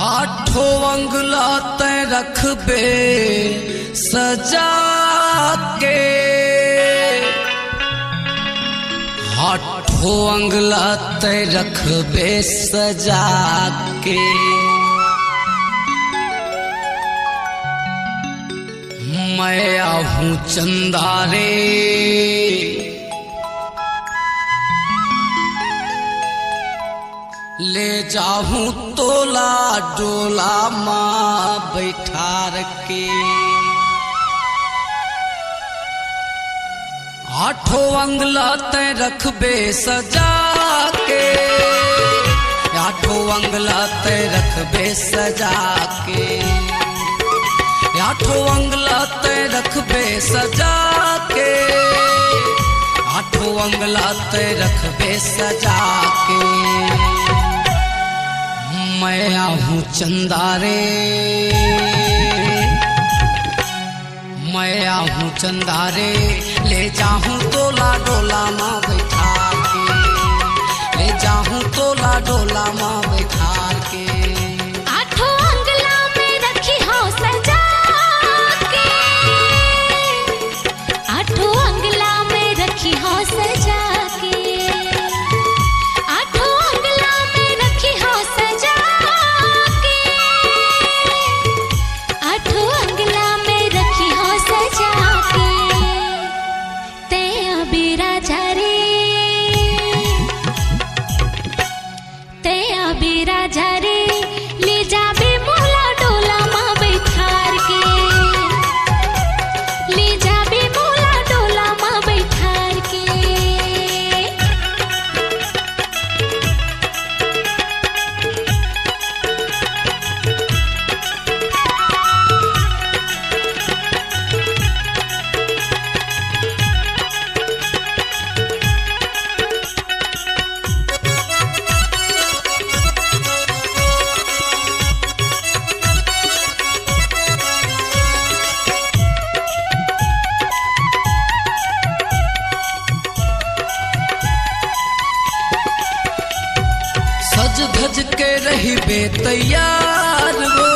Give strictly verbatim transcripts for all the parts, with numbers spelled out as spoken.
आठों अंगला तैं रखबे सजा के, आठों अंगला तैं रखबे सजा के। मैं आहूं चंदा रे, ले जाहूं तोला डोला मा बैठार के। आठों अंगला तैं रखबे सजा के, आठों अंगला तैं रखबे सजा के, आठों अंगला तैं रखबे सजा के, आठों अंगला तैं रखबे सजा के। मैं आहूं चंदा रे, मैं आहूं चंदा रे, ले जाहूं तोला डोला मा बैठा के, ले जाहूं तोला डोला मा बैठा के। आठों अंगला में रखिहौं सजा के, आठों अंगला में रखिहौं सजा के, आठों अंगला में रखिहौं सजा के, आठों अंगला में रखिहौं सजा के। तैं अबे राजा रे, तैं अबे राजा रे, ले जाबे मोला डोला मा बैठार के, ले जाबे मोला डोला मा बैठार के। सज धज के रहिबे तैयार वो,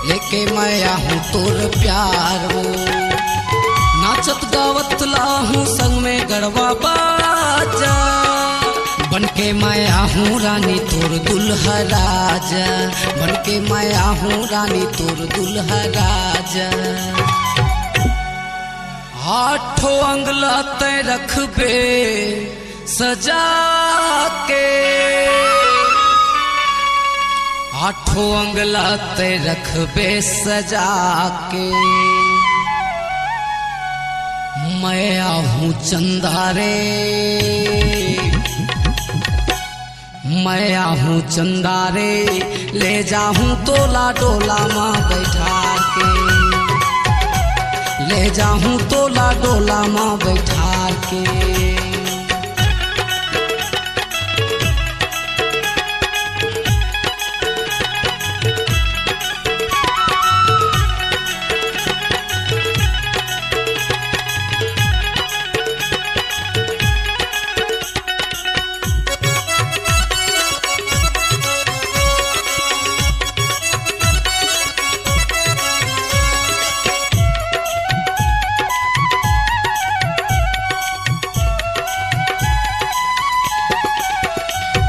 लेके मैं आहूं तोर प्यार वो। नाचत गावत लाहूं संग में गड़वा बाजा, बनके मैं आहूं रानी तोर दुल्हा राजा, बनके मैं आहूं रानी तोर दुल्हा राजा। आठों अंगला तैं रखबे सजा के, आठों अंगला तैं रखबे सजा के। मैं आहूं चंदा रे, मैं आहूं चंदा रे, ले जाहूं तोला डोला मा बैठार के, ले जाहूं तोला डोला मा बैठार के।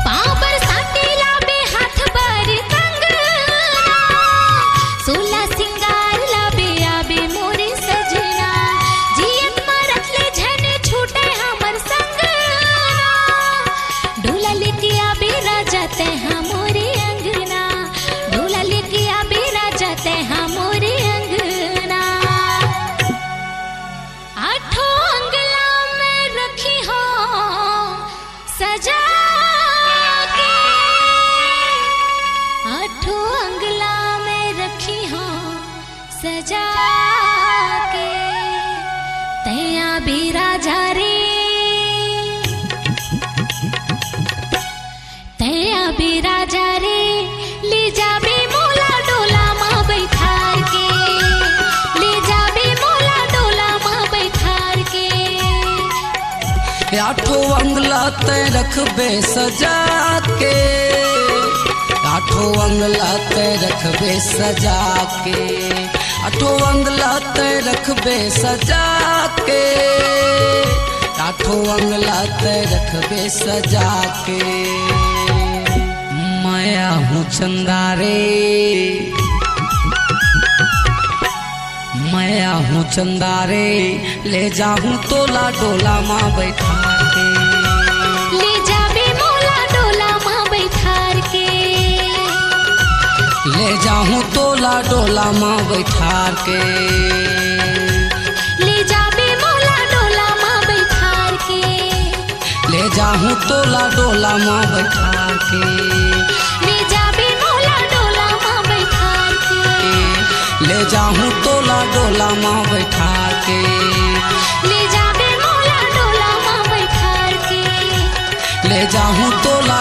पाँव बर साटी लाबे हाथ बर कंगना, सोला सिंगार लाबे आबे मोरे सजना, जियत मरत ले झन छूटे हमर संगना। डोला लेके आबे राजा तैं हा मोरे अंगना, डोला लेके आबे राजा तैं हा मोरे अंगना। आठों अंगला में रखिहौं सजा के, आठों अंगला में रखिहौं सजा के। तैं आबे राजा रे, तैं आबे राजा रे, ले जाबे मोला डोला मा बैठार के, ले जाबे मोला डोला मा बैठार के। आठों अंगला तैं रखबे सजा के, आठों अंग ला तैं रखबे सजा के, आठों अंग ला तैं रखबे सजा के, आठों अंग ला तैं रखबे सजा के। मैं आहूं चंदा रे, मैं आहूं चंदा रे, ले जाहूं तोला डोला मा बैठार के। ले जाबे मोला डोला मा बैठार के। ले जाहूं तोला डोला मा बैठार के। ले जाबे मोला डोला मा बैठार के। ले जाहूं तोला डोला मा बैठार के। ले जाबे मोला डोला मा बैठार के। ले जाहूं तोला डोला मा बैठार के। ले जाबे मोला डोला मा बैठार के। ले जाहूं तोला